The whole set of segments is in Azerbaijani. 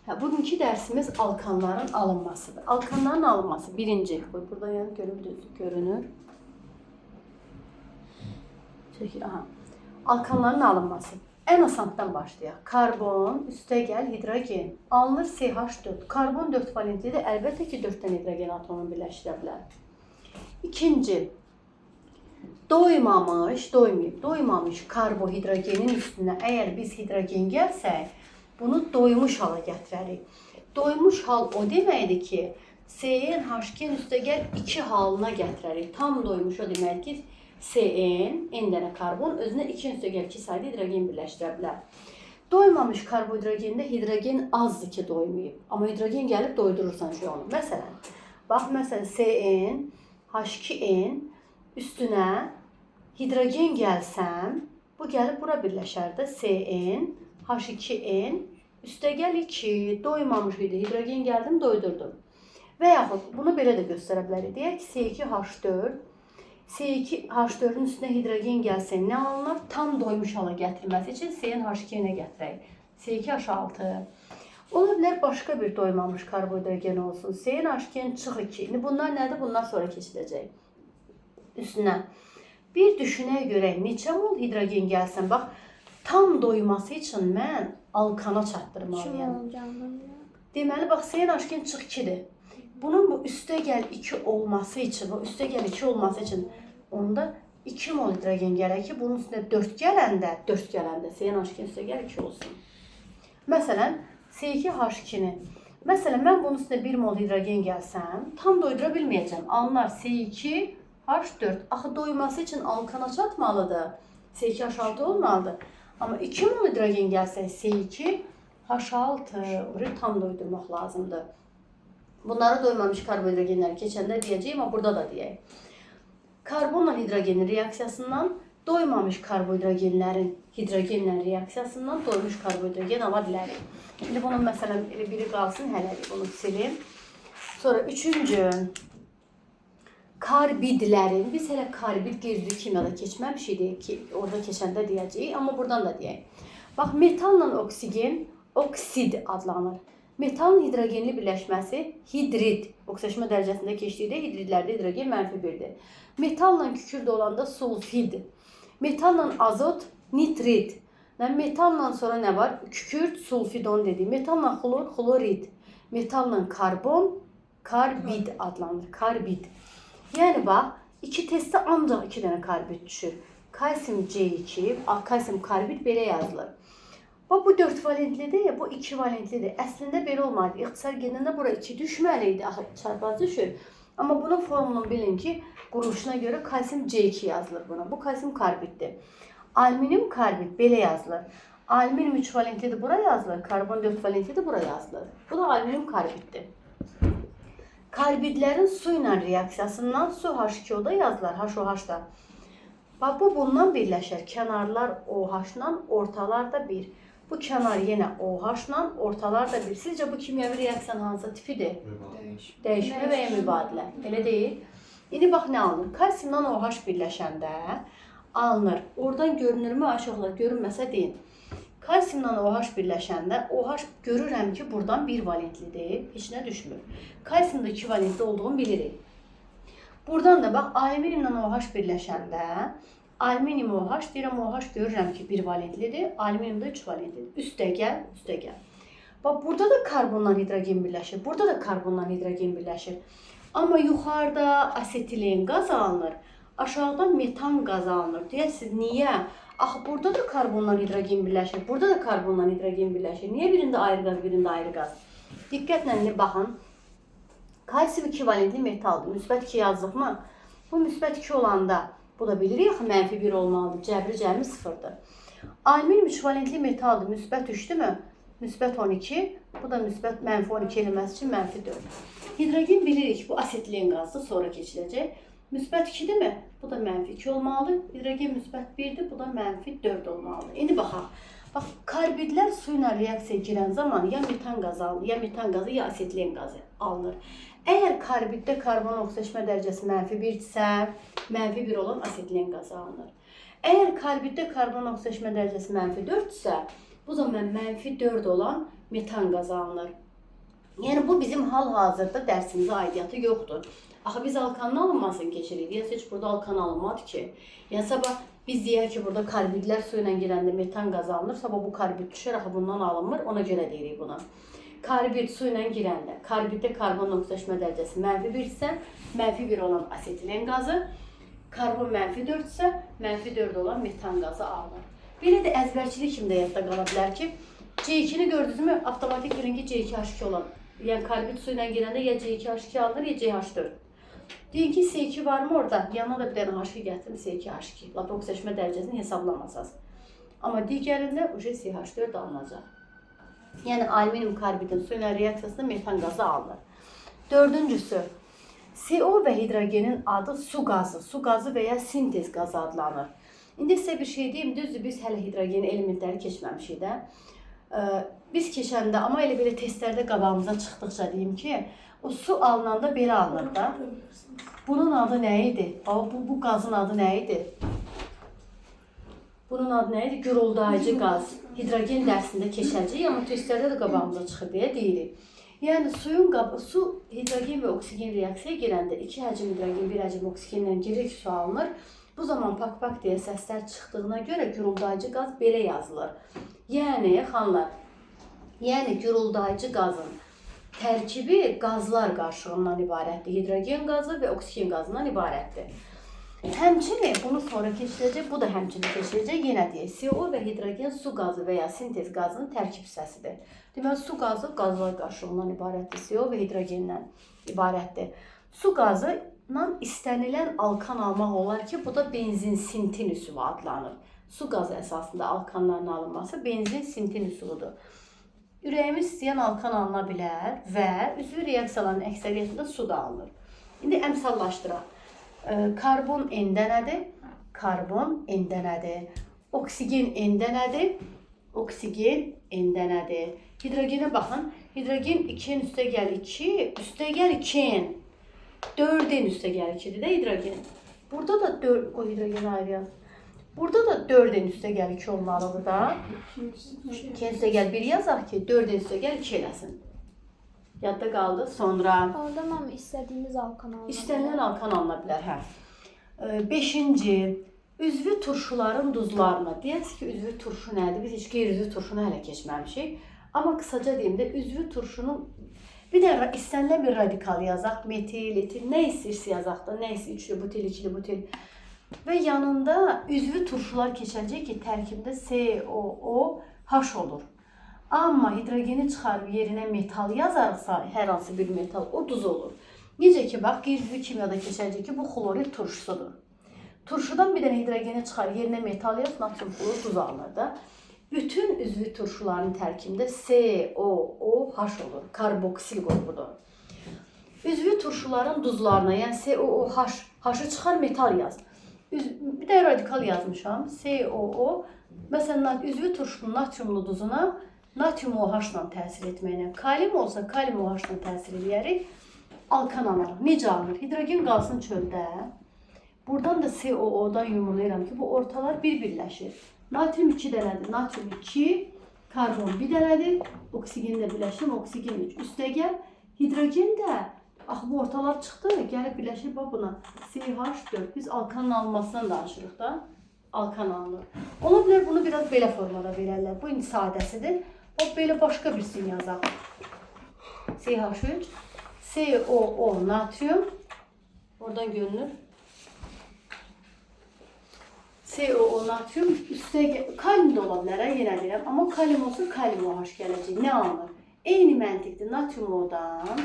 Hə, bugünkü dərsimiz alkanların alınmasıdır. Alkanların alınması birinci. Qoy buradan yəni görüm düzdür, görünür. Çəkil, aha. Alkanların alınması. Ən asandan başlayaq. Karbon, üstə gəl hidrogen. Alınır CH4. Karbon 4 valentlidir. Əlbəttə ki, 4 dənə hidrogen atomunu birləşdirə bilər. İkinci, doymamış, doymayıb, doymamış karbohidrogenin üstünə əgər biz hidrogen gəlsək, bunu doymuş hala gətirərik. Doymuş hal o deməkdir ki, CnH2 üstə gəl 2 halına gətirərik. Tam doymuş o deməkdir ki, Cn, n dənə karbon özünə 2 üstə gəl 2 sayda hidrogen birləşdirə bilər. Doymamış karbohidrogendə hidrogen azdır ki, doymayıb. Amma hidrogen gəlib doydurursan ki onu. Məsələn, bax məsələn Cn H2n üstünə hidrogen gəlsəm, bu gəlib bura birləşər də Cn H2n üstə gəl 2 doymamış idi. Hidrogen gəldim, doydurdum. Və yaxud bunu belə də göstərə bilərik. Deyək ki, C2H4 C2H4-ün üstünə hidrogen gəlsə nə alınır? Tam doymuş hala gətirməsi üçün CnH2-nə gətirək. C2H6. Ola bilər başqa bir doymamış karbohidrogen olsun. CnH2 çıx 2. İndi bunlar nədir? Bunlar sonra keçiləcək. Üstünə. Bir düşünək görək neçə mol hidrogen gəlsin. Bax, tam doyması üçün mən alkana çatdırmalıyam. Deməli, bax, CnH2 çıx 2-dir. Bunun bu üstə gəl 2 olması üçün, bu üstə gəl 2 olması üçün onda 2 mol hidrogen gərək ki, bunun üstünə 4 gələndə, 4 gələndə CnH2 üstə gəl 2 olsun. Məsələn, C2H2-ni. Məsələn, mən bunun üstünə 1 mol hidrogen gəlsəm, tam doydura bilməyəcəm. Alınar C2H4. Axı doyması üçün alkana çatmalıdır. C2H6 olmalıdır. Amma 2 mol hidrogen gəlsə C2H6 orayı tam doydurmaq lazımdır. Bunları doymamış karbohidrogenlər keçəndə deyəcəyim, amma burada da deyək. Karbonla hidrogenin reaksiyasından doymamış karbohidrogenlərin hidrogenlə reaksiyasından doymuş karbohidrogen ala bilərik. İndi bunun məsələn biri qalsın hələlik bunu silim. Sonra üçüncü karbidlərin, biz hələ karbid qeyri kimyada keçməmişik idik ki, orada keçəndə deyəcəyik, amma buradan da deyək. Bax, metalla oksigen oksid adlanır. Metalın hidrogenli birləşməsi hidrid. Oksidaşma dərəcəsində keçdikdə hidridlərdə hidrogen mənfi 1-dir. Metalla kükürd olanda sulfid. Metalla azot nitrid. Metalla sonra nə var? Kükürd, sulfid onu dedik. Metalla xlor, xlorid. Metalla karbon, karbid adlanır. Karbid. Yəni bax, iki testdə ancaq 2 dənə karbid düşür. Kalsium C2, kalsium karbid belə yazılır. Bax, bu 4 valentlidir, bu 2 valentlidir. Əslində belə olmalıdır. İxtisar gedəndə bura 2 düşməli idi. Axı çarpaz düşür. Amma bunun formulunu bilin ki, quruluşuna görə kalsium C2 yazılır buna. Bu kalsium karbiddir. Alüminium karbid belə yazılır. Alüminium 3 valentlidir, bura yazılır. Karbon 4 valentlidir, bura yazılır. Bu da alüminium karbiddir. Karbidlərin su ilə reaksiyasından su H2O-da yazılır, HOH-da. Bax, bu bundan birləşər. Kənarlar OH-la, ortalar da 1. Bu kənar yenə OH-la, ortalar da 1. Sizcə bu kimyəvi reaksiyanın hansı tipidir? Dəyişmə və ya mübadilə. Elə deyil. İndi bax nə alınır? Kalsiumdan OH birləşəndə alınır. Oradan görünürmü uşaqlar? Görünməsə deyin. Kalsiumdan OH birləşəndə OH görürəm ki, buradan 1 valentlidir. Heç nə düşmür. Kalsiumda 2 valentli olduğunu bilirik. Buradan da bax alüminiumla OH birləşəndə alüminium OH deyirəm, OH görürəm ki, 1 valentlidir. Alüminium da 3 valentlidir. Üstə gəl, üstə gəl. Bax burada da karbonla hidrogen birləşir. Burada da karbonla hidrogen birləşir. Amma yuxarıda asetilen qaz alınır. Aşağıda metan qazı alınır. Deyəsiniz, niyə? Axı burada da karbonla hidrogen birləşir. Burada da karbonla hidrogen birləşir. Niyə birində ayrı qaz, birində ayrı qaz? Diqqətlə indi baxın. Kalsium 2 valentli metaldır. Müsbət 2 yazdıqmı? Bu müsbət 2 olanda bu da bilirik axı mənfi 1 olmalıdır. Cəbri cəmi 0-dır. Alüminium 3 valentli metaldır. Müsbət 3-dürmü? Müsbət 12. Bu da müsbət mənfi 12 eləməsi üçün mənfi 4. Hidrogen bilirik bu asetilen qazdır, sonra keçiləcək. Müsbət 2-dirmi? Bu da mənfi 2 olmalıdır. Hidrogen müsbət 1-dir, bu da mənfi 4 olmalıdır. İndi baxaq. Bax, karbidlər su ilə reaksiyaya girən zaman ya metan qazı alınır, ya metan qazı, ya asetilen qazı alınır. Əgər karbiddə karbon oksidaşma dərəcəsi mənfi 1-dirsə, mənfi 1 olan asetilen qazı alınır. Əgər karbiddə karbon oksidaşma dərəcəsi mənfi 4-dürsə, bu zaman mənfi 4 olan Metan qazı alınır. Yəni bu bizim hal-hazırda dərsimizə aidiyyatı yoxdur. Axı biz alkanın alınmasını keçirik. Deyəsə heç burada alkan alınmadı ki. Yəni sabah biz deyək ki, burada karbidlər su ilə girəndə metan qazı alınır. Sabah bu karbid düşər, axı bundan alınmır. Ona görə deyirik buna. Karbid su ilə girəndə, karbiddə karbon oksidaşma dərəcəsi -1 isə, -1 olan asetilen qazı, karbon -4 isə, -4 olan metan qazı alınır. Belə də əzbərçilik kimi də yadda qala bilər ki, C2-ni gördünüzmü? Avtomatik bilin ki, C2H2 olan. Yəni karbid su ilə girəndə ya C2H2 alınır, ya CH4. Deyin ki, S2 var mı orada? Yanına da bir dənə H2 gətirim, S2H2. Lap oksidaşma dərəcəsini hesablamasanız. Amma digərində uje CH4 alınacaq. Yəni alüminium karbidin su ilə reaksiyasında metan qazı alınır. Dördüncüsü, CO və hidrogenin adı su qazı, su qazı və ya sintez qazı adlanır. İndi sizə bir şey deyim, düzdür, biz hələ hidrogen elementləri keçməmişik də. Biz keçəndə, amma elə belə testlərdə qabağımıza çıxdıqca deyim ki, o su alınanda belə alınır da. Bunun adı nə idi? Bu qazın adı nə idi? Bunun adı nə idi? Güruldayıcı qaz. Hidrogen dərsində keçəcək, amma testlərdə də qabağımıza çıxır deyə deyirik. Yəni suyun qabı, su hidrogen və oksigen reaksiyaya girəndə 2 həcm hidrogen, 1 həcm oksigenlə girir ki, su alınır. Bu zaman pak-pak deyə səslər çıxdığına görə güruldayıcı qaz belə yazılır. Yəni xanlar, yəni güruldayıcı qazın tərkibi qazlar qarışığından ibarətdir. Hidrogen qazı və oksigen qazından ibarətdir. Həmçinin bunu sonra keçiriləcək, bu da həmçinin keçiriləcək. Yenə deyək, CO və hidrogen su qazı və ya sintez qazının tərkib hissəsidir. Deməli, su qazı qazlar qarışığından ibarətdir, CO və hidrogendən ibarətdir. Su qazı ilə istənilən alkan almaq olar ki, bu da benzin sintin üsulu adlanır. Su qazı əsasında alkanların alınması benzin sintin üsuludur. Ürəyimiz istəyən alkan alına bilər və üzvü reaksiyaların əksəriyyətində su da alınır. İndi əmsallaşdıraq. Karbon N-də nədir? Karbon N-də nədir? Oksigen N-də nədir? Oksigen N-də nədir? Hidrogenə baxın. Hidrogen 2N üstə gəl 2, üstə gəl 2N. 4N üstə gəl 2-dir də hidrogen. Burada da 4, qoy hidrogeni ayrı yaz. Burada da 4N üstə gəl 2 olmalıdır da. 2N üstə gəl 1 yazaq ki, 4N üstə gəl 2 eləsin. Yadda qaldı. Sonra Orada mənim istədiyimiz alkan alınır. İstənilən alkan alına bilər, hə. Beşinci, üzvü turşuların duzlarına. Deyəsiz ki, üzvü turşu nədir? Biz heç qeyri-üzvü turşunu hələ keçməmişik. Amma qısaca deyim də, üzvü turşunun bir də istənilən bir radikal yazaq, metil, etil, nə istəyirsə yazaq da, nə istəyir, üçlü butil, ikili butil. Və yanında üzvü turşular keçəcək ki, tərkibdə COOH olur. Amma hidrogeni çıxarıb yerinə metal yazarıqsa, hər hansı bir metal, o duz olur. Necə ki, bax, qeyri-üzvü kimyada keçəcək ki, bu xlorid turşusudur. Turşudan bir dənə hidrogeni çıxar, yerinə metal yaz, natrium xlor duz alınır da. Bütün üzvü turşuların tərkibində COOH olur, karboksil qrupudur. Üzvü turşuların duzlarına, yəni COOH, H-ı çıxar, metal yaz. Bir də radikal yazmışam, COO. Məsələn, üzvü turşunun natriumlu duzuna natrium OH ilə təsir etməklə, kalium olsa kalium OH ilə təsir eləyərik, alkan alırıq. Necə alınır? Hidrogen qalsın çöldə. Buradan da COO-dan yumrulayıram ki, bu ortalar bir birləşir. Natrium 2 dənədir. Natrium 2, karbon 1 dənədir. Oksigenlə birləşir, oksigen 3. Üstə gəl, hidrogen də, axı bu ortalar çıxdı, gəlib birləşir bax buna. CH4. Biz alkanın alınmasından danışırıq da. Alkan alınır. Ola bilər bunu biraz belə formada verərlər. Bu indi sadəsidir. O belə başqa birisini yazaq. CH3, COO natrium. Oradan görünür. COO natrium üstə kalium da ola bilər, yenə deyirəm. Amma kalium olsa kalium OH gələcək. Nə alınır? Eyni məntiqdir. Natrium O-dan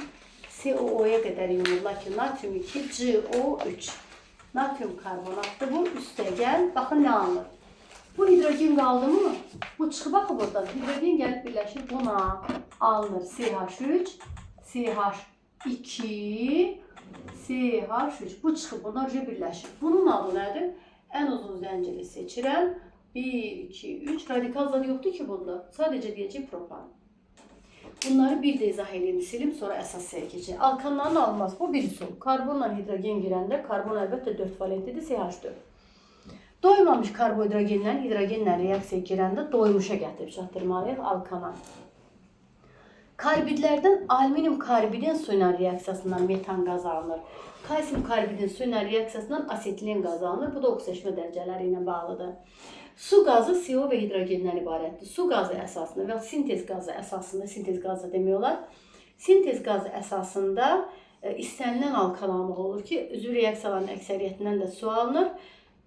COO-ya qədər yumurlar ki, natrium 2, CO3. Natrium karbonatdır bu. Üstə gəl. Baxın nə alınır? Bu hidrogen qaldı mı? Bu çıxıb axı buradan. Hidrogen gəlib birləşir buna. Alınır CH3, CH2, CH3. Bu çıxıb bunlar birləşir. Bunun adı nədir? Ən uzun zənciri seçirəm. 1, 2, 3. Radikal zad yoxdur ki bunda. Sadəcə deyəcək propan. Bunları bir də izah edeyim, silim, sonra əsas hissəyə keçək. Alkanların alınması bu bir üsul. Karbonla hidrogen girəndə karbon əlbəttə 4 valentlidir, CH4. Doymamış karbohidrogenlə hidrogenlə reaksiyaya girəndə doymuşa gətirib çatdırmalıyıq alkana. Karbidlərdən alüminium karbidin su ilə reaksiyasından metan qazı alınır. Kalsium karbidin su ilə reaksiyasından asetilen qazı alınır. Bu da oksidaşma dərəcələri ilə bağlıdır. Su qazı CO və hidrogendən ibarətdir. Su qazı əsasında və sintez qazı əsasında, sintez qazı demək olar. Sintez qazı əsasında istənilən alkan almaq olur ki, üzvü reaksiyaların əksəriyyətindən də su alınır.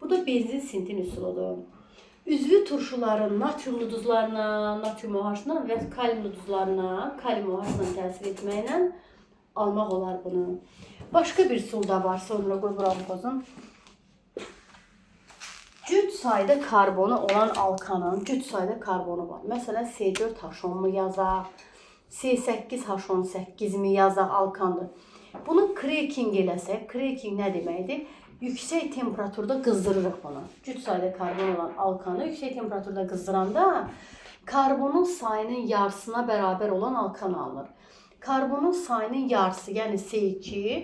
Bu da benzin sintin üsuludur. Üzvü turşuların natriumlu duzlarına, natrium OH-la və kaliumlu duzlarına, kalium OH-la təsir etməklə almaq olar bunu. Başqa bir üsul da var, sonra qoy buramı pozum. Cüt sayda karbonu olan alkanın cüt sayda karbonu var. Məsələn, C4H10 mu yazaq, C8H18 mi yazaq alkandır. Bunu cracking eləsək, cracking nə deməkdir? Yüksək temperaturda qızdırırıq bunu. Cüt sayda karbon olan alkanı yüksək temperaturda qızdıranda karbonun sayının yarısına bərabər olan alkan alınır. Karbonun sayının yarısı, yəni C2,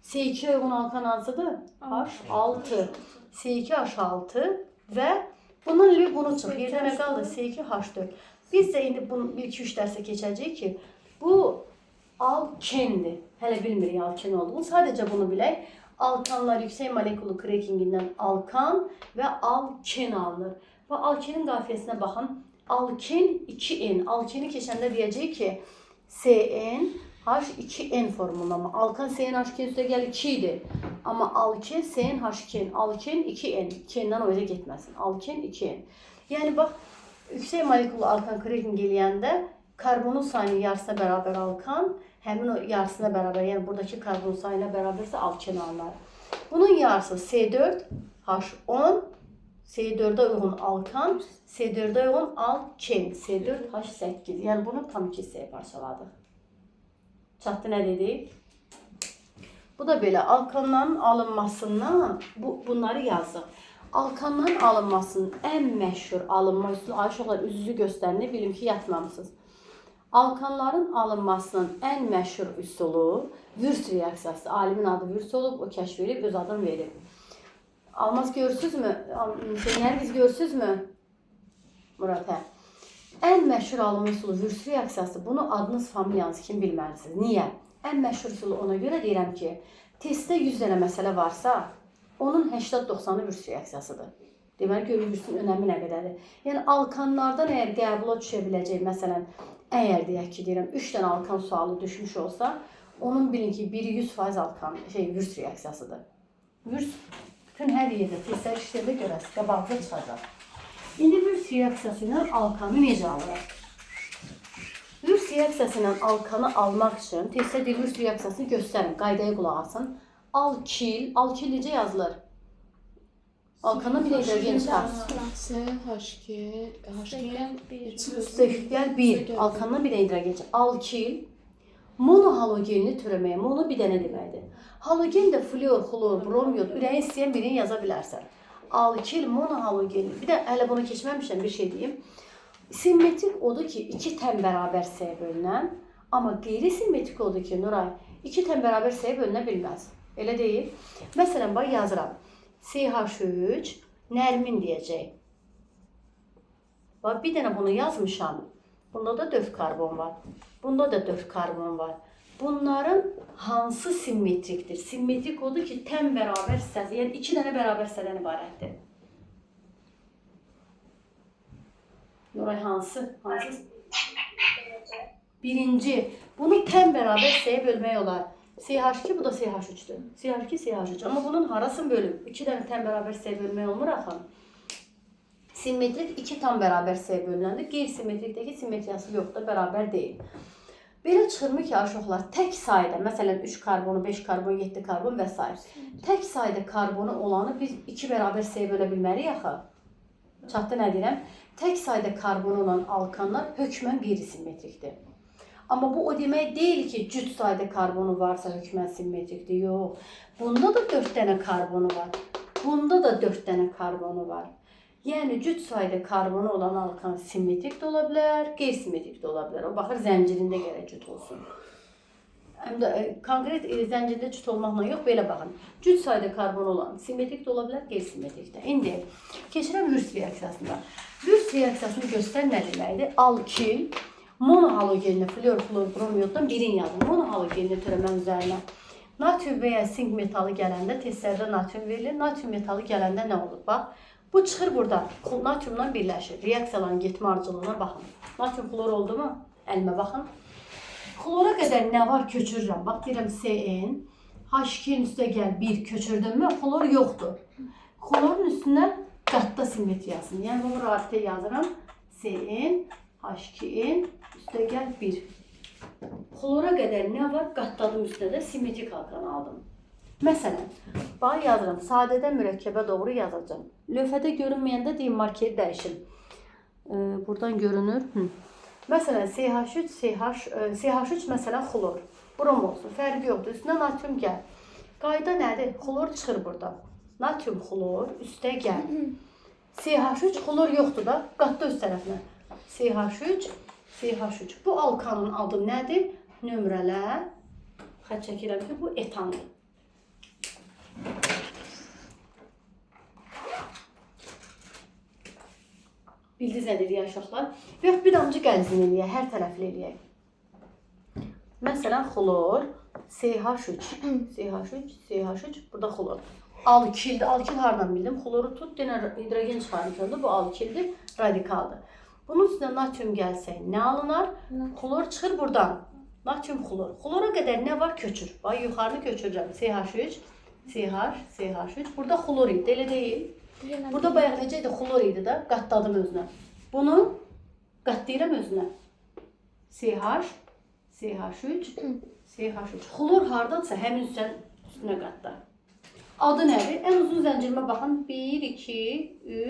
C2-yə uyğun alkan hansıdır? H6. C2H6 və bunun ilə bunu çıx. Yerdə nə qaldı? C2H4. Biz də indi bunu 1-2-3 dərsə keçəcəyik ki, bu alkendir. Hələ bilmirik alken olduğunu. Sadəcə bunu bilək. Alkanlar yüksək molekullu crackingindən alkan və alken alınır. Və alkenin qafiyəsinə baxın. Alken 2N. Alkeni keçəndə deyəcəyik ki, CN H2N formulunda. Amma alkan CN H2N üstə gəlir 2 idi. Amma alken CN H2N. Alken 2N. 2N-dən o yerə getməsin. Alken 2N. Yəni bax, yüksək molekullu alkan cracking eləyəndə karbonun sayının yarısına bərabər alkan, həmin o yarısına bərabər, yəni buradakı karbon sayına bərabərsə alken alınır. Bunun yarısı C4H10, C4-ə uyğun alkan, C4-ə uyğun alken, C4H8. Yəni bunu tam iki hissəyə parçaladıq. Çatdı nə dedik? Bu da belə alkanların alınmasından bunları yazdıq. Alkanların alınmasının ən məşhur alınma üsulu, ay uşaqlar üzünüzü göstərin, bilim ki yatmamısınız. Alkanların alınmasının ən məşhur üsulu Würtz reaksiyası. Alimin adı Würtz olub, o kəşf edib, öz adını verib. Almaz görürsünüzmü? Nergiz görürsünüzmü? Murad, hə. Ən məşhur alınma üsulu Würtz reaksiyası. Bunu adınız, familiyanız kim bilməlisiniz. Niyə? Ən məşhur üsulu ona görə deyirəm ki, testdə 100 dənə məsələ varsa, onun 80-90-ı Würtz reaksiyasıdır. Deməli, görün Würtzün önəmi nə qədərdir. Yəni, alkanlardan əgər qəbula düşə biləcək, məsələn, əgər deyək ki, deyirəm, 3 dənə alkan sualı düşmüş olsa, onun bilin ki, biri 100% alkan, Würtz reaksiyasıdır. Würtz bütün hər yerdə, testlər işlərdə görəsiniz, qabağınıza çıxacaq. İndi Würtz reaksiyası ilə alkanı necə alırıq? Würtz reaksiyası ilə alkanı almaq üçün testdə deyir Würtz reaksiyasını göstərin, qaydaya qulaq asın. Alkil, alkil necə yazılır? Alkandan bir də hidrogen çıxar. C, H2, H2, 1. Gəl 1, alkandan bir də hidrogen çıxar. Alkil, monohalogenli törəməyə, mono bir dənə deməkdir. Halogen də flor, xlor, brom, yod, ürəyin istəyən birini yaza bilərsən. Alkil, monohalogenli. Bir də hələ bunu keçməmişəm, bir şey deyim. Simmetrik odur ki, iki təm bərabər S bölünən, amma qeyri-simmetrik odur ki, Nuray, iki təm bərabər S bölünə bilməz. Elə deyil. Məsələn, bax yazıram. CH3 Nərmin deyəcək. Bax, bir dənə bunu yazmışam. Bunda da 4 karbon var. Bunda da 4 karbon var. Bunların hansı simmetrikdir? Simmetrik odur ki, təm bərabər hissəsi, yəni iki dənə bərabər hissədən ibarətdir. Nuray hansı? Hansı? Birinci. Bunu təm bərabər hissəyə bölmək olar. CH2 bu da CH3-dür. CH2 CH3. Amma bunun harasını bölüm? İki dənə təm bərabər hissəyə bölmək olmur axı. Simmetrik iki tam bərabər hissəyə bölünəndir. Qeyri-simmetrikdəki simmetriyası yoxdur, bərabər deyil. Belə çıxırmı ki, uşaqlar, tək sayda, məsələn 3 karbonu, 5 karbon, 7 karbon və s. Tək sayda karbonu olanı biz iki bərabər hissəyə bölə bilmərik axı. Çatdı nə deyirəm? Tək sayda karbonu olan alkanlar hökmən qeyri-simmetrikdir. Amma bu o demək deyil ki, cüt sayda karbonu varsa hökmən simmetrikdir. Yox. Bunda da 4 dənə karbonu var. Bunda da 4 dənə karbonu var. Yəni cüt sayda karbonu olan alkan simmetrik də ola bilər, qeyri-simmetrik də ola bilər. O baxır zəncirində gərək cüt olsun. Həm də konkret zəncirdə cüt olmaqla yox, belə baxın. Cüt sayda karbon olan simmetrik də ola bilər, qeyri-simmetrik də. İndi keçirəm Würtz reaksiyasına. Würtz reaksiyasını göstər nə deməkdir? Alkil, Monohalogenli flor, xlor, brom, yoddan birini yazın. Monohalogenli törəmənin üzərinə natrium və ya sink metalı gələndə testlərdə natrium verilir. Natrium metalı gələndə nə olur? Bax, bu çıxır burada. Natriumla birləşir. Reaksiyaların getmə ardıcıllığına baxın. Natrium xlor oldu mu? Əlimə baxın. Xlora qədər nə var köçürürəm. Bax, deyirəm SN. H2-nin üstə gəl 1 köçürdüm mü? Xlor yoxdur. Xlorun üstünə qatda simmetriyasını. Yəni bunu rabitə yazıram. SN H2N üstə gəl 1. Xlora qədər nə var? Qatladım üstünə də simmetrik halkanı aldım. Məsələn, bax yazıram. Sadədən mürəkkəbə doğru yazacağam. Lövhədə görünməyəndə deyim markeri dəyişin. Buradan görünür. Hı. Məsələn, CH3, CH, CH3 məsələn xlor. Brom olsun, fərqi yoxdur. Üstünə natrium gəl. Qayda nədir? Xlor çıxır burada. Natrium xlor üstə gəl. CH3 xlor yoxdur da, qatda öz tərəfinə. CH3, CH3. Bu alkanın adı nədir? Nömrələr. Xətt çəkirəm ki, bu etandır. Bildiniz nə deyir uşaqlar? Və yaxud bir damcı qəlzini eləyək, hər tərəfli eləyək. Məsələn, xlor CH3, CH3, CH3, burada xlor. Alkildir. Alkil hardan bildim? Xloru tut, denə hidrogen çıxarmışam da bu alkildir, radikaldır. Bunun üstünə natrium gəlsə nə alınar? Xlor çıxır buradan. Natrium xlor. Xlora qədər nə var? Köçür. Bax, yuxarını köçürürəm. CH3, CH, CH3. Burada xlor idi, elə deyil. Yenə Burada bayaq necə idi? Xlor idi də. Qatladım özünə. Bunu qatlayıram özünə. CH, CH3, CH3. Xlor hardadsa həmin üstünə qatla. Adı nədir? Ən uzun zəncirimə baxın. 1, 2,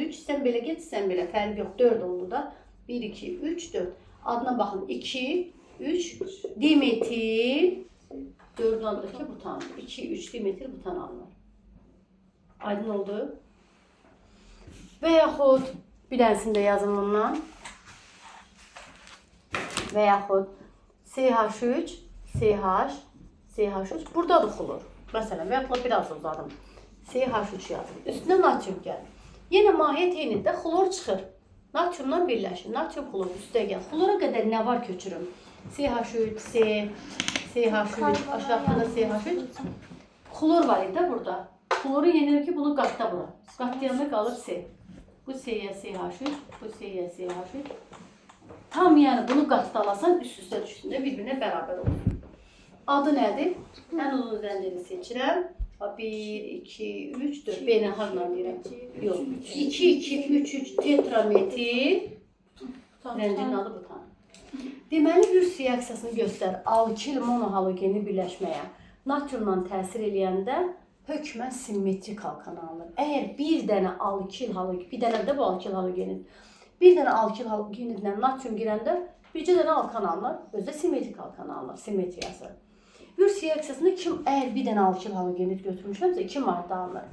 3. Sən belə get, sən belə. Fərq yox. 4 oldu da. 1, 2, 3, 4. Adına baxın. 2, 3 dimetil. 4-ün adı ki butandır. 2, 3 dimetil butan alınır. Aydın oldu? Və yaxud bir dənəsini də yazın bundan. Və yaxud CH3, CH, CH3. Buradadır xlor. Məsələn, və yaxud biraz uzadım. CH3 yazın. Üstünə natrium gəlir. Yenə mahiyyət eynidir. Xlor çıxır. Natriumla birləşir. Natrium xlor üstə gəl. Xlora qədər nə var köçürüm? CH3, C, CH3, aşağıda da CH3. Xlor var idi də burada. Xloru yenir ki, bunu qatda bura. Qatlayanda qalır C. Bu C-yə CH3, bu C-yə CH3. Tam yəni bunu qatlalasan üst-üstə düşsün də bir-birinə bərabər olur. Adı nədir? Ən uzun zənciri seçirəm. 1, 2, 3, 4. B-nə harla deyirəm? Yox. 2, 2, 3, 3 tetrametil. Zəncirin adı butan. Deməli, Würtz reaksiyasını göstər alkil monohalogeni birləşməyə. Natriumla təsir eləyəndə hökmən simmetrik halkanı alınır. Əgər bir dənə alkil halogen, bir dənə də bu alkil halogeni, bir dənə alkil halogenidlə natrium girəndə bircə dənə alkan alınır, özü də simmetrik alkan alınır, simmetriyası. Würtz reaksiyasında kim əgər bir dənə alkil halogenid götürmüşəmsə, iki maddə alınır.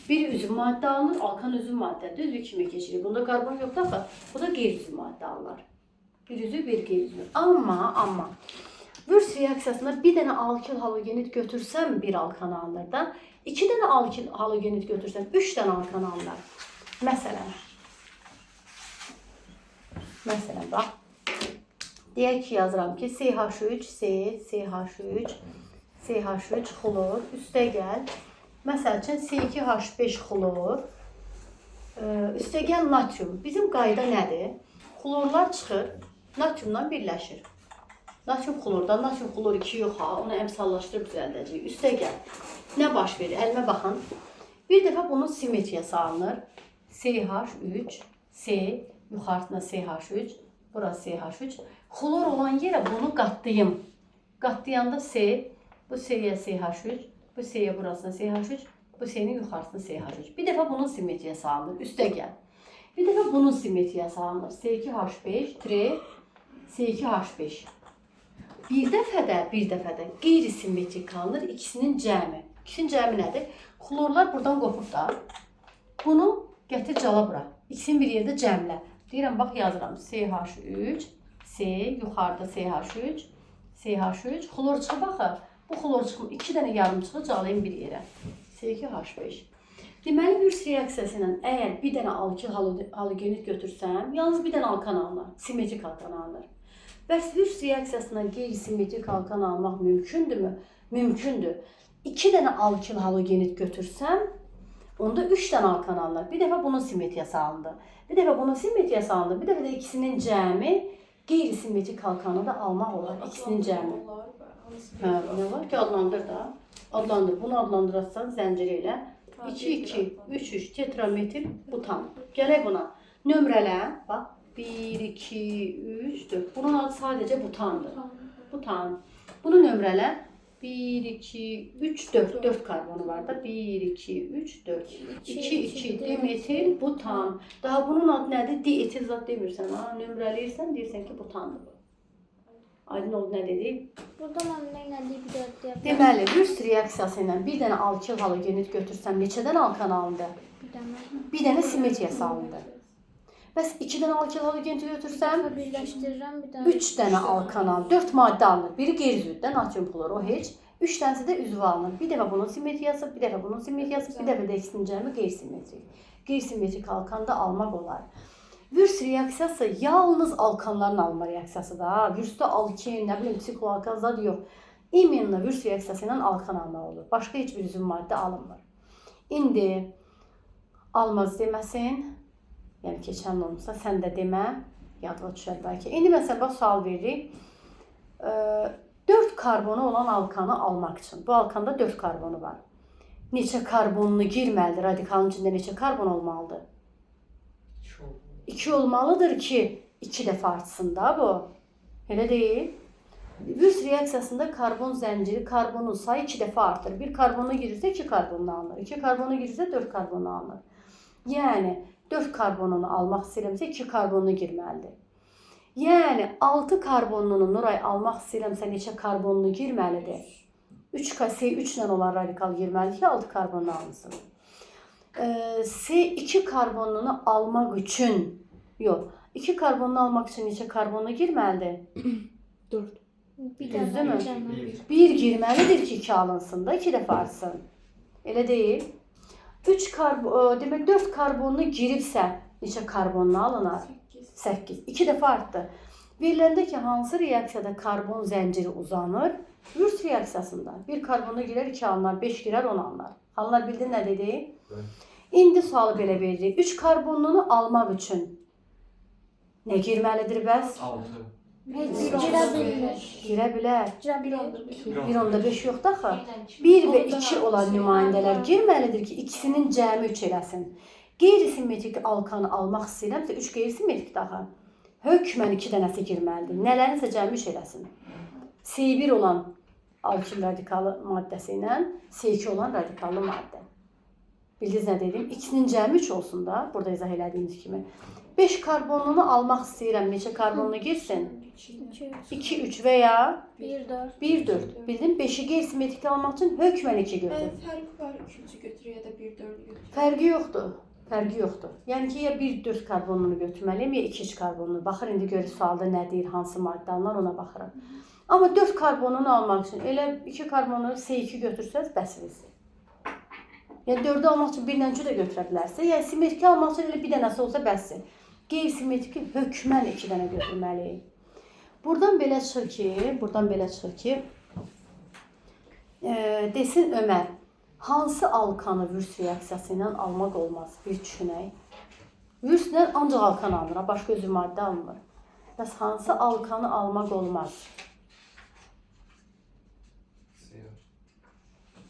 Biri üzv maddə alınır, alkan üzv maddədir, üzvü kimi keçirir. Bunda karbon yoxdur axı, bu da qeyri-üzv maddə alınır. Bir üzvü, bir qeyri-üzvü. Amma Würtz reaksiyasında bir dənə alkil halogenid götürsəm bir alkan alınır da, iki dənə alkil halogenid götürsəm üç dənə alkan alınır. Məsələn bax. Deyək ki, yazıram ki, CH3, C, CH3, CH3 xlor, üstə gəl. Məsəl üçün C2H5 xlor, üstə gəl natrium. Bizim qayda nədir? Xlorlar çıxır, natriumla birləşir. Natrium xlordan, natrium xlor 2 yox ha, onu əmsallaşdırıb düzəldəcəyik. Üstə gəl. Nə baş verir? Əlimə baxın. Bir dəfə bunun simmetriyası alınır. CH3, C, yuxarısına CH3, burası CH3. Xlor olan yerə bunu qatlayım. Qatlayanda C, bu C-yə CH3, bu C-yə burasına CH3, bu C-nin yuxarısına CH3. Bir dəfə bunun simmetriyası alınır. Üstə gəl. Bir dəfə bunun simmetriyası alınır. C2H5, tre, C2H5. Bir dəfə də qeyri-simmetrik alınır ikisinin cəmi. İkisinin cəmi nədir? Xlorlar buradan qopub da. Bunu gətir cala bura. İkisini bir yerdə cəmlə. Deyirəm, bax yazıram. CH3, C, yuxarıda CH3, CH3. Xlor çıxıb axı. Bu xlor çıxıb iki dənə yarımçığı calayım bir yerə. C2H5. Deməli, Würtz reaksiyası ilə əgər bir dənə alkil halogenid götürsəm, yalnız bir dənə alkan alınır. Simmetrik alkan alınır. Bəs Würtz reaksiyasından qeyri-simmetrik alkan almaq mümkündürmü? Mümkündür. 2 dənə alkil halogenid götürsəm, onda 3 dənə alkan alınır. Bir dəfə bunun simmetriyası alındı. Bir dəfə bunun simmetriyası alındı. Bir dəfə də ikisinin cəmi qeyri-simmetrik alkanı da almaq olar. İkisinin cəmi. Hə, nə var ki, adlandır da. Adlandır. Bunu adlandırarsan zənciri ilə. 2, 2, 3, 3 tetrametil butan. Gələk buna. Nömrələ. Bax. 1, 2, 3, 4. Bunun adı sadəcə butandır. Butan. Bunu nömrələ. 1, 2, 3, 4. 4 karbonu var da. 1, 2, 3, 4. 2, 2 dimetil butan. Daha bunun adı nədir? Dietil zat demirsən. Ha, nömrələyirsən, deyirsən ki, butandır bu. Aydın oldu nə dedik? Burada mən nə elədik bir dörd deyə bilərəm. Deməli, Würtz reaksiyası ilə bir dənə alkil halogenid götürsəm neçədən alkan alındı? Bir dənə. Bir dənə simmetriyası alındı. Bəs 2 dənə alkil halogenid götürsəm, Birləşdirirəm bir dənə. 3 dənə alkan alınır. 4 maddə alınır. Biri qeyri-üzvdən natrium xlor, o heç. 3 dənəsi də üzvü alınır. Bir dəfə bunun simmetriyası, bir dəfə bunun simmetriyası, bir dəfə də ikisinin cəmi qeyri-simmetrik. Qeyri-simmetrik alkan da almaq olar. Würtz reaksiyası yalnız alkanların alınma reaksiyasıdır. Ha. Würtzdə alkin, nə bilim, sikloalkan zad yox. İmенно Würtz reaksiyası ilə alkan almaq olur. Başqa heç bir üzv maddə alınmır. İndi almaz deməsin. Yəni keçən il olmuşsa sən də demə. Yadıma düşər bəlkə. İndi məsələn bax sual veririk. 4 karbonu olan alkanı almaq üçün. Bu alkanda 4 karbonu var. Neçə karbonlu girməlidir? Radikalın içində neçə karbon olmalıdır? 2 olmalıdır ki, 2 dəfə artsın da bu. Elə deyil. Würtz reaksiyasında karbon zənciri karbonun sayı 2 dəfə artır. Bir karbonu girirsə 2 karbonlu alınır. 2 karbonu girirsə 4 karbonlu alınır. Yəni 4 karbonunu almaq istəyirəmsə 2 karbonlu girməlidir. Yəni 6 karbonlunu Nuray almaq istəyirəmsə neçə karbonlu girməlidir? 3 C3 ilə olan radikal girməlidir ki, 6 karbonlu alınsın. C2 karbonlunu almaq üçün yox, 2 karbonlu almaq üçün neçə karbonlu girməlidir? 4. Bir Düzdür dənə. mü? Bir dənə. 1 girməlidir ki, 2 alınsın da, 2 dəfə artsın. Elə deyil. 3 karbon, demək 4 karbonlu giribsə neçə karbonlu alınar? 8. 2 dəfə artdı. Veriləndə ki, hansı reaksiyada karbon zənciri uzanır? Würtz reaksiyasında. 1 karbonlu girər, 2 alınar, 5 girər, 10 alınar. Xanlar bildin nə dedi? Evet. İndi sualı belə veririk. 3 karbonlunu almaq üçün nə girməlidir bəs? 6. Heç girə bilmir. Girə bilər. Girə bilir. 1.5 yoxdur axı. 1 və 2 olan nümayəndələr girməlidir ki, ikisinin cəmi 3 eləsin. Qeyri-simmetrik alkanı almaq istəyirəmsə 3 qeyri-simmetrikdir axı. Hökmən 2 dənəsi girməlidir. Nələrinsə cəmi 3 eləsin. C1 olan alkil radikalı maddəsi ilə C2 olan radikallı maddə. Bildiniz nə dedim? İkisinin cəmi 3 olsun da, burada izah elədiyimiz kimi. 5 karbonlunu almaq istəyirəm. Neçə karbonlu girsin? 2, 3, 2, 3 və ya 1, 4. 1, 4. Bildin? 5-i qeyri-simmetrik almaq üçün hökmən 2 götür. Fərq var 3-cü götürür ya da 1 4 götürür. Fərqi yoxdur. Fərqi yoxdur. Yəni ki, ya 1 4 karbonlunu götürməliyəm, ya 2 3 karbonlu. Baxır indi görür sualda nə deyir, hansı maddə alınır ona baxıram. Amma 4 karbonunu almaq üçün elə 2 karbonu C2 götürsəz bəsiniz. Yəni 4-ü almaq üçün 1 ilə 3-ü də götürə bilərsiniz. Yəni simmetrik almaq üçün elə bir dənəsi olsa bəsdir. Qeyri-simmetriki hökmən 2 dənə götürməliyik. Buradan belə çıxır ki, buradan belə çıxır ki, desin Ömər, hansı alkanı Würtz reaksiyası ilə almaq olmaz? Bir düşünək. Würtzlə ancaq alkan alınır, ha, başqa üzv maddə alınmır. Bəs hansı alkanı almaq olmaz?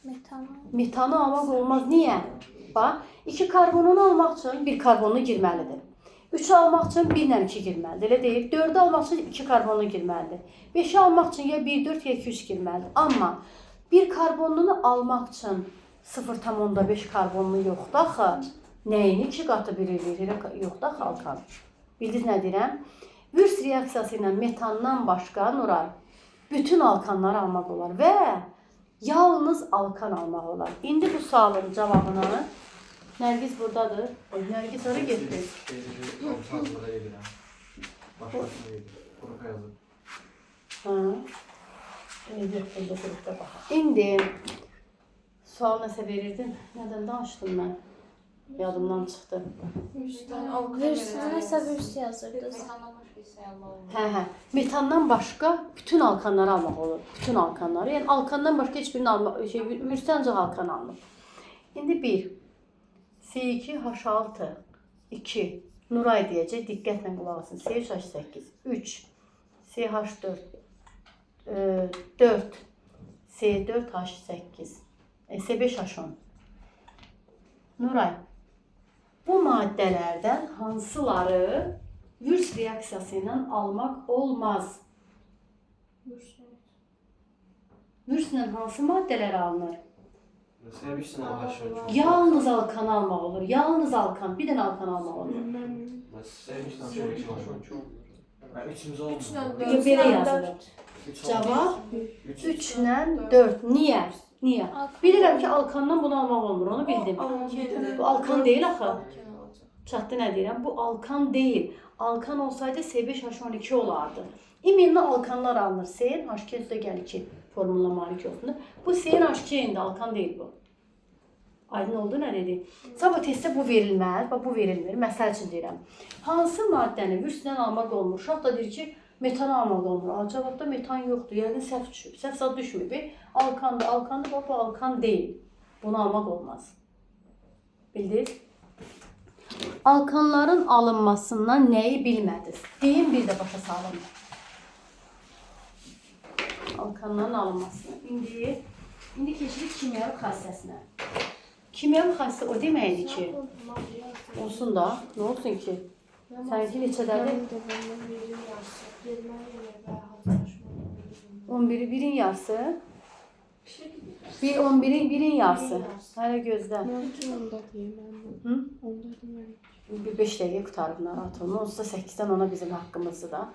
Metan. Metanı almaq olmaz. Niyə? Bax, 2 karbonunu almaq üçün 1 karbonlu girməlidir. 3-ü almaq üçün 1 ilə 2 girməlidir. Elə deyil. 4-ü almaq üçün 2 karbonlu girməlidir. 5-i almaq üçün ya 1 4 ya 2 3 girməlidir. Amma 1 karbonlunu almaq üçün 0,5 karbonlu yoxdur axı. Nəyini 2 qatı 1 eləyir? Elə yoxdur axı alkan. Bildiniz nə deyirəm? Würtz reaksiyası ilə metandan başqa Nuray bütün alkanları almaq olar və yalnız alkan almaq olar. İndi bu sualın cavabını Nərgiz buradadır. Oy, Nərgiz hara getdi? Hazırlığa gedirəm. Başqasına gedir. Qrupa yazıb. Ha. Yox, burada qrupda baxaq. İndi sual nəsə verirdin. Nədən danışdım mən? Yadımdan çıxdı. Üç tane alkan Würtz, verəcək. nəsə Würtz yazırdınız. Hə. Metandan başqa bütün alkanları almaq olur. Bütün alkanları. Yəni alkandan başqa heç birini almaq Vürsdə ancaq alkan alınır. İndi 1 C2H6 2 Nuray deyəcək, diqqətlə qulaq asın. C3H8 3 CH4 4 C4H8 C5H10. Nuray, bu maddələrdən hansıları Vürs reaksiyası ilə almaq olmaz? Vürslə hansı maddələr alınır? C5 H12. Yalnız alkan almaq olur. Yalnız alkan. Bir dənə alkan almaq olur. C5 H12. Yəni üçümüz olmur. Üçlə Bir də belə yazılır. Cavab 3. 3 ilə 4. Niyə? Niyə? Bilirəm ki, alkandan bunu almaq olmur, onu bildim. Bu alkan deyil axı. Alken olacaq. Çatdı nə deyirəm? Bu alkan deyil. Alkan olsaydı C5H12 olardı. İminli alkanlar alınır. C H2 üstə gəl 2 formuluna malik olsun. Bu CnH2-dir, alkan deyil bu. Aydın oldu nə dedi? Sabah testdə bu verilməz, bax bu verilmir. Məsəl üçün deyirəm. Hansı maddəni vürsdən almaq olmur? Uşaq da deyir ki, metan almaq olmur. Al, cavabda metan yoxdur. Yəqin səhv düşüb. Səhv zad düşməyib. Alkandır, alkandır, bax bu alkan deyil. Bunu almaq olmaz. Bildiniz? Alkanların alınmasından nəyi bilmədiniz? Deyin bir də başa salın. Alkanların alınmasını. İndi keçirik kimyəvi xassəsinə. Kimyəvi xassə o deməkdir ki, olsun da, nə olsun ki? Səninki neçədədir? 11-i 1-in yarısı. 1 11-in 1-in yarısı. Hələ gözlə. Mənimki onda deyim mən. Hı? Onda deyim. Bir 5 dəqiqə qurtarıb narahat olma. Onsuz da 8-dən ona bizim haqqımızdır da.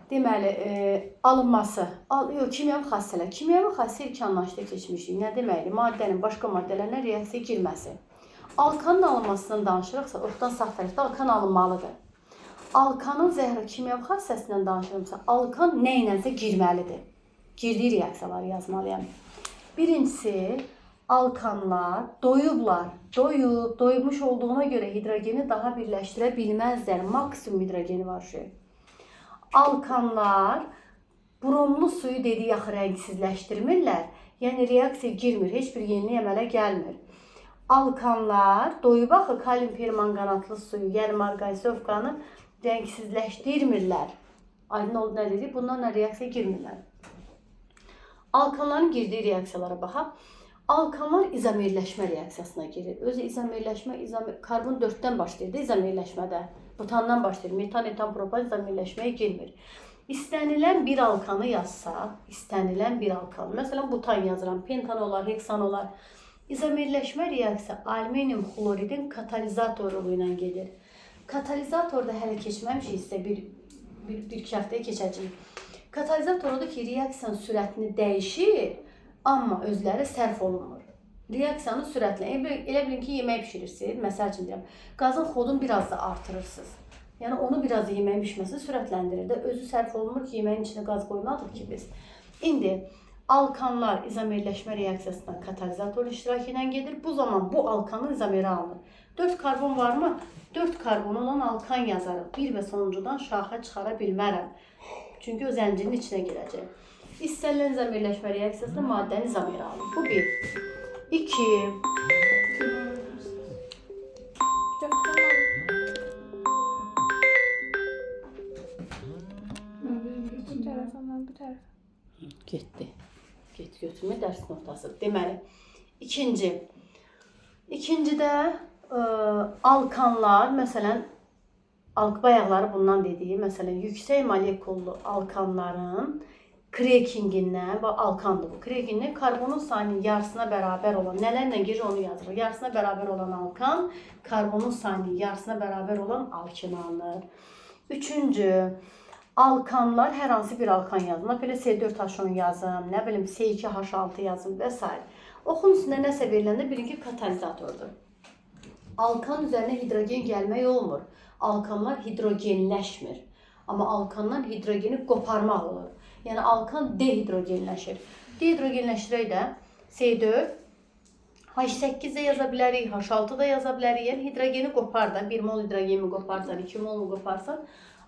Deməli, alınması, yox, kimyəvi xassələr. Kimyəvi xassə ilk anlayışda keçmişik. Nə deməkdir? Maddənin başqa maddələrlə reaksiyaya girməsi. Alkanın alınmasından danışırıqsa, oxdan sağ tərəfdə alkan alınmalıdır. Alkanın zəhri kimyəvi xassəsindən danışırımsa, alkan nə ilənsə girməlidir. Girdiyi reaksiyaları yazmalıyam. Birincisi, alkanlar doyublar. Doyub, doymuş olduğuna görə hidrogeni daha birləşdirə bilməzlər. Maksimum hidrogeni var şey. Alkanlar bromlu suyu dediyi axı rəngsizləşdirmirlər. Yəni reaksiya girmir, heç bir yenilik əmələ gəlmir. Alkanlar doyub axı kalium permanganatlı suyu, yəni margarisovkanı rəngsizləşdirmirlər. Aydın oldu nə dedi? Bunlarla reaksiya girmirlər. Alkanların girdiyi reaksiyalara baxaq. Alkanlar izomerləşmə reaksiyasına girir. Özü izomerləşmə, karbon 4-dən başlayır da izomerləşmədə. Butandan başlayır. Metan, etan, propan izomerləşməyə girmir. İstənilən bir alkanı yazsaq, istənilən bir alkan. Məsələn, butan yazıram, pentan olar, heksan olar. İzomerləşmə reaksiya alüminium xloridin katalizatorluğu ilə gedir. Katalizatorda hələ keçməmişik isə bir iki həftəyə keçəcəyik. Katalizator odur ki, reaksiyanın sürətini dəyişir, amma özləri sərf olunmur. Reaksiyanı sürətlə, elə bilin ki, yemək bişirirsiniz, məsəl üçün deyirəm, qazın xodunu biraz da artırırsınız. Yəni onu biraz da yeməyin bişməsini sürətləndirir də. Özü sərf olunmur ki, yeməyin içinə qaz qoymadıq ki biz. İndi alkanlar izomerləşmə reaksiyasına katalizator iştirakı ilə gedir. Bu zaman bu alkanın izomeri alınır. 4 karbon varmı? 4 karbon olan alkan yazarıq. Bir və sonuncudan şaxə çıxara bilmərəm. Çünki o zəncirin içinə girəcək. İstənilən izomerləşmə reaksiyasında maddənin izomeri alınır. Bu bir. 2. Bu tərəfə, mən bu tərəfə. Getdi. Get götürmə dərs notası. Deməli, ikinci. İkincidə alkanlar, məsələn, bayaqları bundan dediyi, məsələn, yüksək molekullu alkanların krekingindən, bax alkandır bu. Krekingindən karbonun sayının yarısına bərabər olan, nələrlə girir onu yazırıq. Yarısına bərabər olan alkan, karbonun sayının yarısına bərabər olan alkin alınır. Üçüncü, alkanlar, hər hansı bir alkan yazın. Belə C4H10 yazın, nə bilim C2H6 yazın və s. Oxun üstündə nəsə veriləndə bilin ki, katalizatordur. Alkan üzərinə hidrogen gəlmək olmur. Alkanlar hidrogenləşmir. Amma alkandan hidrogeni qoparmaq olur. Yəni alkan dehidrogenləşir. Dehidrogenləşdirək də C4 H8 də yaza bilərik, H6 da yaza bilərik. Yəni hidrogeni qopar da, 1 mol hidrogeni qoparsan, 2 mol qoparsan,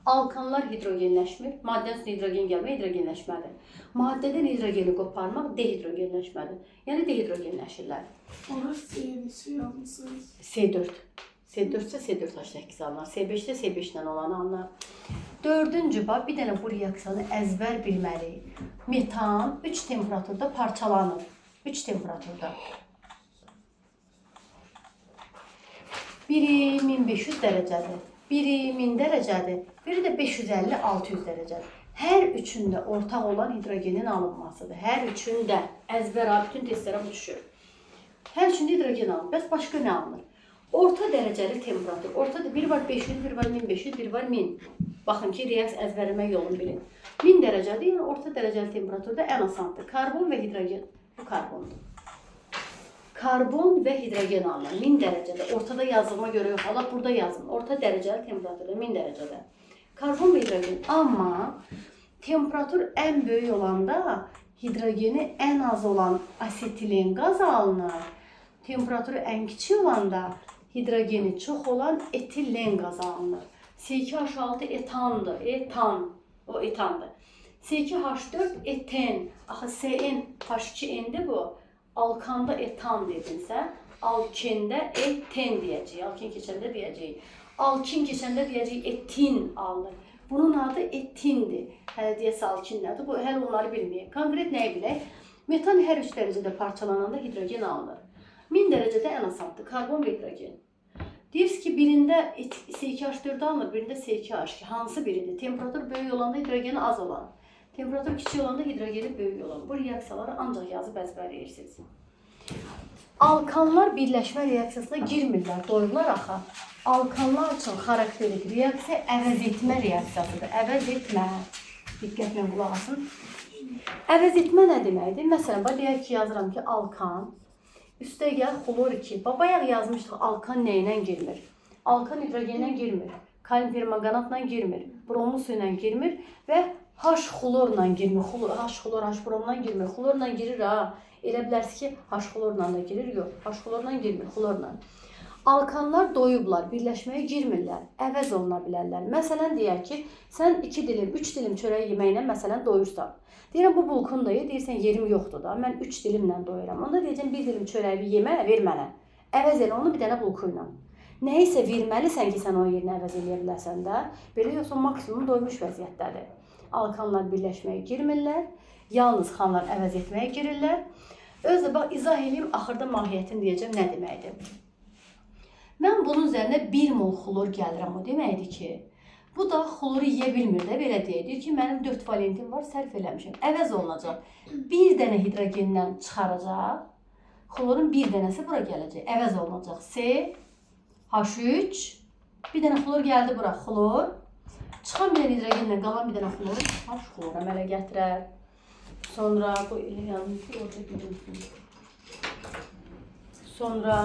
Alkanlar hidrogenləşmir. Maddənin üstünə hidrogen gəlmək hidrogenləşmədir. Maddədən hidrogeni qoparmaq dehidrogenləşmədir. Yəni dehidrogenləşirlər. Ora C neçə yazmısınız? C4. C4 isə C4H8 alınır. C5 isə C5 ilə olanı alınır. Dördüncü bax, bir dənə bu reaksiyanı əzbər bilməliyik. Metan 3 temperaturda parçalanır. 3 temperaturda. Biri 1500 dərəcədir, biri 1000 dərəcədir, biri də 550-600 dərəcədir. Hər üçündə ortaq olan hidrogenin alınmasıdır. Hər üçündə əzbər ha, bütün testlərə bu düşür. Hər üçündə hidrogen alınır. Bəs başqa nə alınır? Orta dərəcəli temperatur. Orta biri var 500, biri var 1500, biri var 1000. Baxın ki, reaksiya əzbərləmə yolunu bilin. 1000 dərəcədir, yəni orta dərəcəli temperaturda ən asandır. Karbon və hidrogen. Bu karbondur. Karbon və hidrogen alınır 1000 dərəcədə. Ortada yazdığıma görə yox, Allah burada yazın. Orta dərəcəli temperaturda 1000 dərəcədə. Karbon və hidrogen. Amma temperatur ən böyük olanda hidrogeni ən az olan asetilen qazı alınır. Temperaturu ən kiçik olanda hidrogeni çox olan etilen qazı alınır. C2H6 etandır. Etan. O etandır. C2H4 eten. Axı CN H2N-dir bu. Alkanda etan dedinsə, alkində eten deyəcəyik. Alkin keçəndə deyəcəyik. Alkin keçəndə deyəcəyik etin alınır. Bunun adı etindir. Hələ deyəsə alkin nədir? Bu hələ onları bilməyək. Konkret nəyi bilək? Metan hər 3 dərəcədə parçalananda hidrogen alınır. 1000 dərəcədə ən asandır. Karbon və hidrogen. Deyirsiniz ki, birində C2H4 alınır, birində C2H2. Hansı biridir? Temperatur böyük olanda hidrogeni az olan. Temperatur kiçik olanda hidrogeni böyük olan. Bu reaksiyaları ancaq yazıb əzbərləyirsiniz. Alkanlar birləşmə reaksiyasına girmirlər, doyurlar axı. Alkanlar üçün xarakterik reaksiya əvəz etmə reaksiyasıdır. Əvəz etmə. Diqqətlə qulaq asın. Əvəz etmə nə deməkdir? Məsələn, bax deyək ki, yazıram ki, alkan üstə gəl xlor 2. Bax bayaq yazmışdıq alkan nə ilə girmir? Alkan hidrogenlə girmir. Kalium permanganatla girmir. Bromlu su ilə girmir və H xlorla girmir. Xlor, H xlor, H bromla girmir. Xlorla girir ha. Elə bilərsiniz ki, H xlorla da girir. Yox, H xlorla girmir, xlorla. Alkanlar doyublar, birləşməyə girmirlər, əvəz oluna bilərlər. Məsələn deyək ki, sən 2 dilim, 3 dilim çörək yeməklə məsələn doyursan. Deyirəm bu bulkunu da ye, deyirsən yerim yoxdur da, mən 3 dilimlə doyuram. Onda deyəcəm bir dilim çörəyi yemə, ver mənə. Əvəz elə onu bir dənə bulku ilə. Nəyisə verməlisən ki, sən onun yerinə əvəz eləyə biləsən də. Belə yoxsa maksimum doymuş vəziyyətdədir. Alkanlar birləşməyə girmirlər, yalnız xanlar əvəz etməyə girirlər. Özü də bax izah eləyim, axırda mahiyyətini deyəcəm nə deməkdir. Mən bunun üzərinə 1 mol xlor gəlirəm, o deməkdir ki, bu da xloru yeyə bilmir də, belə deyək. Deyir ki, mənim 4 valentim var, sərf eləmişəm. Əvəz olunacaq. Bir dənə hidrogendən çıxaracaq. Xlorun bir dənəsi bura gələcək. Əvəz olunacaq. C H3 bir dənə xlor gəldi bura. Xlor. Çıxan bir dənə hidrogenlə qalan bir dənə xlor H xlor əmələ gətirər. Sonra bu elə yazım ki, orada görünsün. Sonra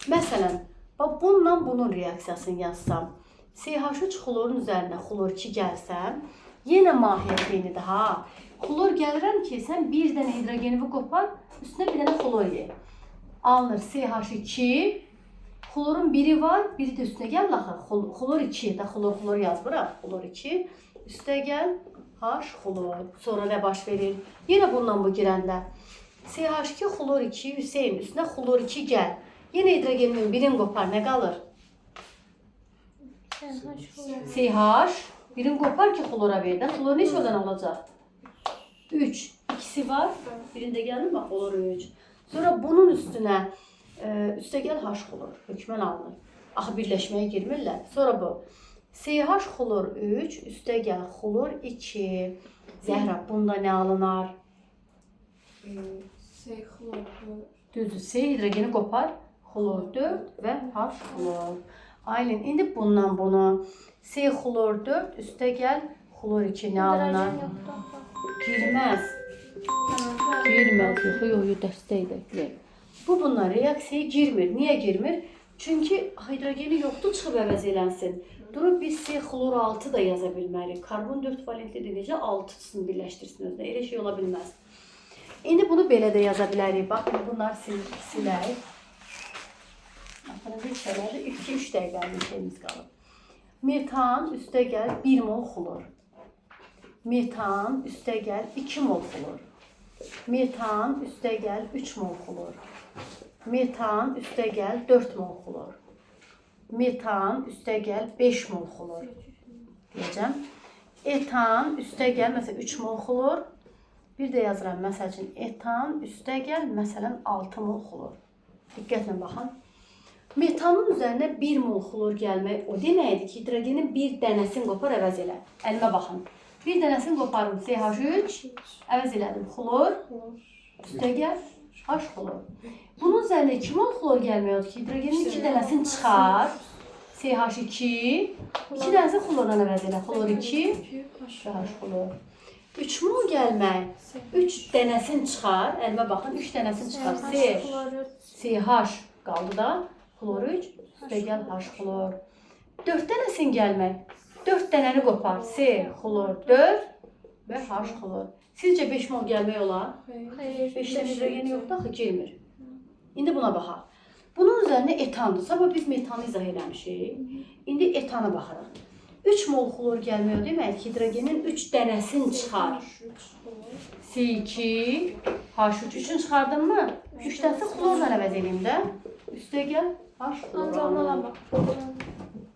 məsələn, bax bununla bunun reaksiyasını yazsam, CH3 xlorun üzərinə xlor 2 gəlsəm, yenə mahiyyət eynidir ha. Xlor gəlirəm ki, sən bir dənə hidrogeni qopar, üstünə bir dənə xlor ye. Alınır CH2, xlorun biri var, biri də üstünə gəl axı. Xlor 2, da xlor xlor yaz bura. Xlor 2, üstə gəl H xlor. Sonra nə baş verir? Yenə bununla bu girəndə CH2 xlor 2 Hüseyn üstünə xlor 2 gəl. Yenə hidrogenin birini qopar, nə qalır? CH birini qopar ki xlora ver də. Xlor neçə odan olacaq? 3. İkisi var. Birində gəlir bax xlor 3. Sonra bunun üstünə üstə gəl H xlor hökmən alınır. Axı birləşməyə girmirlər. Sonra bu CH xlor 3, üstə gəl xlor 2. Zəhra, bunda nə alınar? C xlor 4. Düzdür, C hidrogeni qopar, xlor 4 və H xlor. Aylin, indi bundan bunu C xlor 4, üstə gəl xlor 2 nə alınar? Girməz. Girməz. Yox, yox, yox, dərsdə idi. Yox. Bu bunlar reaksiyaya girmir. Niyə girmir? Çünki hidrogeni yoxdur çıxıb əvəz elənsin. Durub biz C xlor 6 da yaza bilmərik. Karbon 4 valentlidir. Necə 6-sını birləşdirsin özünə? Elə şey ola bilməz. İndi bunu belə də yaza bilərik. Bax, indi bunları silək. Baxın, bir şeylərdə 2-3 dəqiqəlik şeyimiz qalıb. Metan üstə gəl 1 mol xlor. Metan üstə gəl 2 mol xlor. Metan üstə gəl 3 mol xlor. Metan üstə gəl 4 mol xlor. Metan üstə gəl 5 mol xlor deyəcəm. Etan üstə gəl məsələn 3 mol xlor. Bir də yazıram məsəl üçün etan üstə gəl məsələn 6 mol xlor. Diqqətlə baxın. Metanın üzərinə 1 mol xlor gəlmək o deməkdir ki, hidrogenin bir dənəsini qopar əvəz elə. Əlimə baxın. Bir dənəsini qoparım CH3, əvəz elədim xlor, üstə gəl H xlor. Bunun üzərinə 2 mol xlor gəlmək odur ki, hidrogenin 2 dənəsini çıxar. CH2, 2 dənəsini xlordan əvəz elə. Xlor 2, H xlor. 3 mol gəlmək, 3 dənəsini çıxar. Əlimə baxın, 3 dənəsini çıxar. C, CH qaldı da. Xlor 3, üstə gəl H xlor. 4 dənəsini gəlmək, 4 dənəni qopar. C, xlor 4 və H xlor. Sizcə 5 mol gəlmək olar? Xeyr. 5 dənə hidrogeni yoxdur axı girmir. İndi buna baxaq. Bunun üzərinə etandır. Sabah biz metanı izah eləmişik. İndi etana baxırıq. 3 mol xlor gəlmək o demək ki, hidrogenin 3 dənəsini çıxar. C2, H3. 3-ünü çıxardın mı? 3 dənəsi xlorla əvəz eləyim də. Üstə gəl H xlor. Ancaq mola baxır.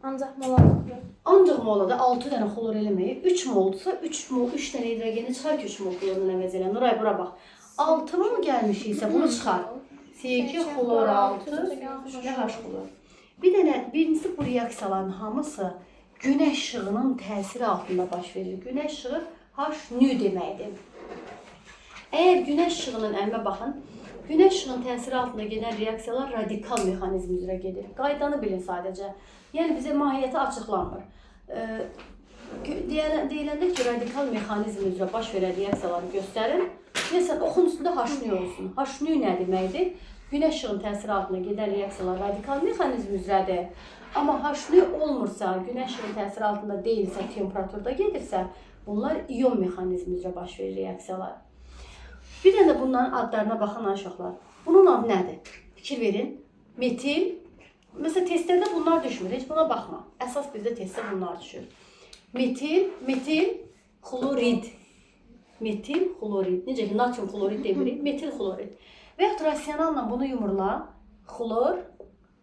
Ancaq mola baxır. Ancaq molada 6 dənə xlor eləməyib, 3 moldursa 3 mol 3 dənə hidrogeni çıxar ki, 3 mol xlorla əvəz elə. Nuray bura bax. 6 mol gəlmiş isə bunu çıxar. C2 xlor 6 və H xlor. Bir dənə birincisi bu reaksiyaların hamısı günəş işığının təsiri altında baş verir. Günəş işığı H nü deməkdir. Əgər günəş işığının əlimə baxın, günəş işığının təsiri altında gedən reaksiyalar radikal mexanizm üzrə gedir. Qaydanı bilin sadəcə. Yəni bizə mahiyyəti açıqlanmır. Deyiləndə ki, radikal mexanizm üzrə baş verən reaksiyaları göstərin. Məsələn, oxun üstündə H nü olsun. H nü nə deməkdir? Günəş işığının təsiri altında gedən reaksiyalar radikal mexanizm üzrədir. Amma H nü olmursa, günəş işığının təsiri altında deyilsə, temperaturda gedirsə, bunlar ion mexanizmi üzrə baş verir reaksiyalar. Bir dənə də bunların adlarına baxın uşaqlar. Bunun adı nədir? Fikir verin. Metil. Məsələn, testlərdə bunlar düşmür. Heç buna baxma. Əsas bizdə testdə bunlar düşür. Metil, metil xlorid. Metil xlorid. Necə ki, natrium xlorid demirik, metil xlorid. Və yaxud rasionalla bunu yumurla. Xlor,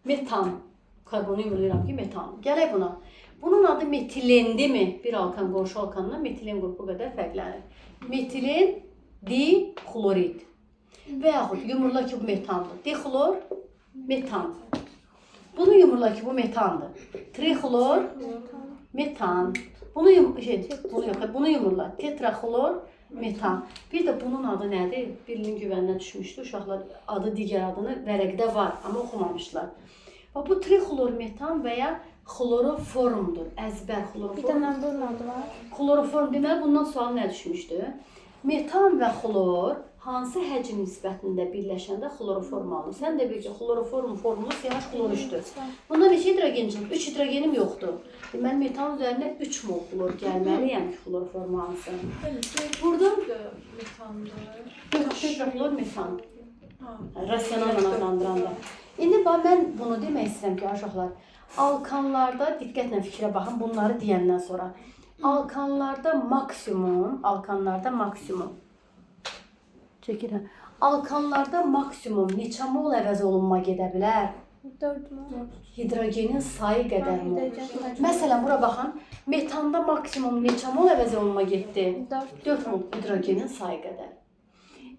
metan. Karbonu yumurlayıram ki, metan. Gələk buna. Bunun adı metilendimi? Bir alkan qonşu alkandan metilen qrupu qədər fərqlənir. Metilen dixlorid. Və yaxud yumurla ki, bu metandır. Dixlor, metan. Bunu yumurla ki, bu metandır. Trixlor, metan. Bunu bunu yox, bunu yumurla. Tetraxlor, metan. Bir də bunun adı nədir? Birinin güvəninə düşmüşdü. Uşaqlar adı digər adını vərəqdə var, amma oxumamışlar. Bax bu trixlormetan və ya xloroformdur. Əzbər Bir xloroform. dənə bunun adı var. Xloroform deməli bundan sual nə düşmüşdü? Metan və xlor hansı həcm nisbətində birləşəndə xloroform alınır? Sən də bil ki, xloroform formulu CH xlor 3-dür. Bundan neçə hidrogen çıxır? 3 hidrogenim yoxdur. Deməli metanın üzərinə 3 mol xlor gəlməliyəm ki, xloroform alınsın. Burada metandır. tetraxlor metan. Ha. Rasionalla adlandıranda. İndi bax mən bunu demək istəyirəm ki, uşaqlar, alkanlarda diqqətlə fikrə baxın bunları deyəndən sonra. Alkanlarda maksimum, alkanlarda maksimum. Çəkirəm. Alkanlarda maksimum neçə mol əvəz olunma gedə bilər? 4 mol. Hidrogenin sayı qədər mol. Hidrogen. Məsələn, bura baxın, metanda maksimum neçə mol əvəz olunma getdi? 4. 4 mol hidrogenin sayı qədər.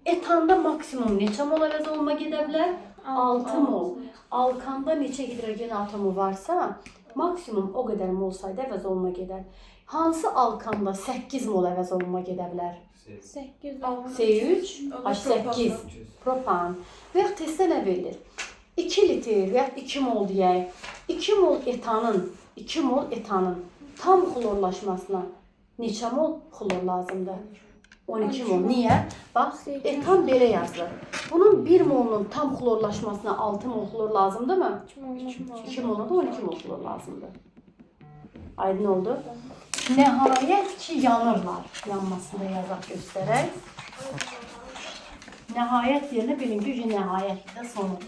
Etanda maksimum neçə mol əvəz olunma gedə bilər? 6 mol. Alkanda neçə hidrogen atomu varsa, maksimum o qədər mol sayda əvəz olunma gedər. Hansı alkanda 8 mol əvəz olunma gedə bilər? 8. C3, H8, propan. Və yaxud testdə nə verilir? 2 litr və yaxud 2 mol deyək. 2 mol etanın, 2 mol etanın tam xlorlaşmasına neçə mol xlor lazımdır? 12 mol. Niyə? Bax, etan belə yazılır. Bunun 1 molunun tam xlorlaşmasına 6 mol xlor lazımdırmı? 2 moluna da 12 mol xlor lazımdır. Aydın oldu? Nəhayət ki, yanırlar. Yanmasını da yazaq göstərək. Nəhayət yerinə bilin ki, nəhayət də sonu.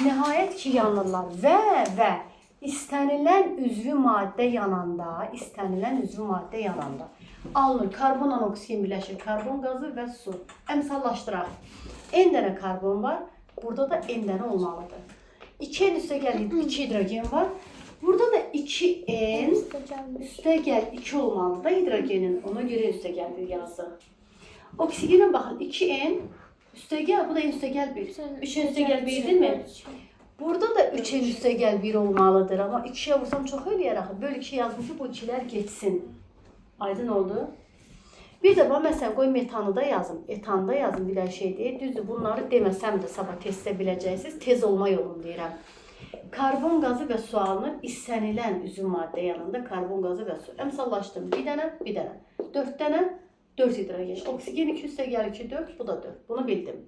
Nəhayət ki, yanırlar və İstənilən üzvü maddə yananda, istənilən üzvü maddə yananda alınır. Karbonla oksigen birləşir, karbon qazı və su. Əmsallaşdıraq. N dənə karbon var, burada da N dənə olmalıdır. 2 N üstə gəl 2 hidrogen var. Burada da 2N Üstə gəlmiş. üstə gəl 2 olmalıdır da hidrogenin. Ona görə üstə gəl 1 yazdıq. Oksigenə baxın 2N üstə gəl, bu da N üstə gəl 1. 3 N üstə gəl 1 deyilmi? Burada da 3 N üstə gəl 1 olmalıdır. Amma 2-yə vursam çox eləyər axı. Böl 2 yazdım ki, bu ikilər getsin. Aydın oldu? Bir də bax məsələn qoy metanı da yazım, etanı da yazım bir dənə şey deyil. Düzdür, bunları deməsəm də sabah testdə biləcəksiniz. Tez olma yolunu deyirəm. Karbon qazı və su alınır. İstənilən üzvü maddə yanında karbon qazı və su. Əmsallaşdım. Bir dənə, bir dənə. 4 dənə, 4 hidrogen. Oksigen 2 üstə gəl 2, 4, bu da 4. Bunu bildim.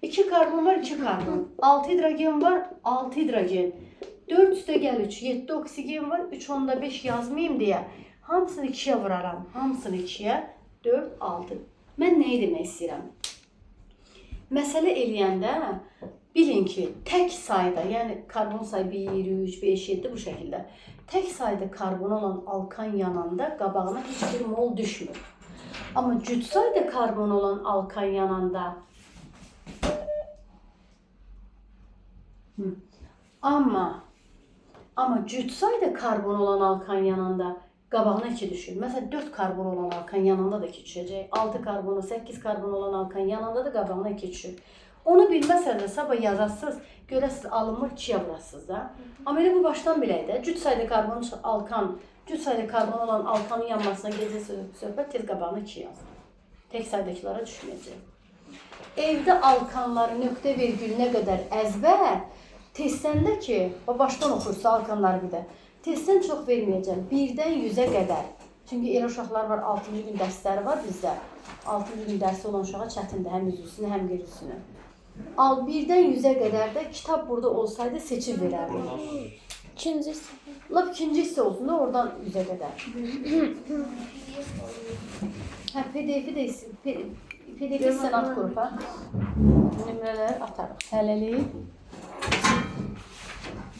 2 karbon var, 2 karbon. 6 hidrogen var, 6 hidrogen. 4 üstə gəl 3, 7 oksigen var, 3,5 yazmayayım deyə. Hamısını 2-yə vuraram. Hamısını 2-yə. 4, 6. Mən nəyi demək istəyirəm? Məsələ eləyəndə bilin ki, tək sayda, yəni karbon sayı 1, 3, 5, 7 bu şəkildə. Tək sayda karbon olan alkan yananda qabağına heç bir mol düşmür. Amma cüt sayda karbon olan alkan yananda Hı. Amma cüt sayda karbon olan alkan yananda qabağına 2 düşür. Məsələn 4 karbon olan alkan yananda da 2 düşəcək. 6 karbonu, 8 karbon olan alkan yananda da qabağına 2 düşür. Onu bilməsəniz də sabah yazasınız, görəsiniz alınmır 2-yə vurasınız da. Amma elə bu başdan bilək də, cüt sayda karbon alkan, cüt sayda karbon olan alkanın yanmasına gecə söhbət tez qabağına 2 yaz. Tək saydakılara düşməyəcək. Evdə alkanları nöqtə vergülünə qədər əzbər, testəndə ki, o başdan oxuyursa alkanları bir də. Testdən çox verməyəcəm. 1-dən 100-ə qədər. Çünki elə uşaqlar var, 6-cı gün dərsləri var bizdə. 6-cı gün dərsi olan uşağa çətindir həm üzlüsünü, həm qeyriüzlüsünü. Al 1-dən 100-ə qədər də kitab burada olsaydı seçib verərdim. Buradan. İkinci hissə. Lap ikinci hissə olsun da oradan 100-ə qədər. Hə, PDF-i də PDF-i sən at qrupa. Nömrələri atarıq. Hələlik.